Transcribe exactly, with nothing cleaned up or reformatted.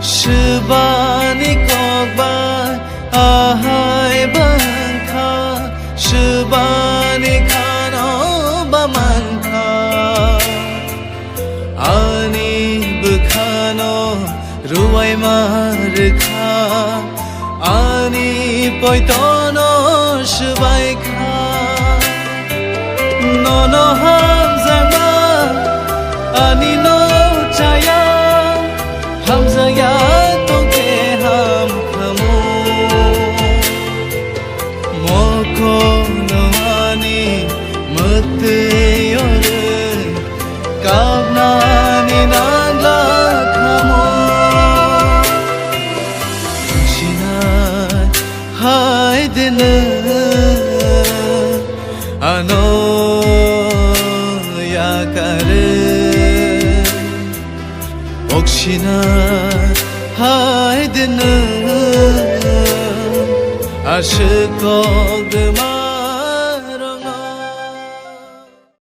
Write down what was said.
Swbani kok bai ahai bangkha, swbani khano ba mankha. Ani bwkhano ruwai ma rwkha, ani poitono swbai kha. Nono hamjakma ani no chaya, hamjakya tongkhe ham khamu. Mokono ani mwtwi ore kapnani nangla khamu. Sinai hai dinu ano yakare. Oksina hai dinu aswk kok dema.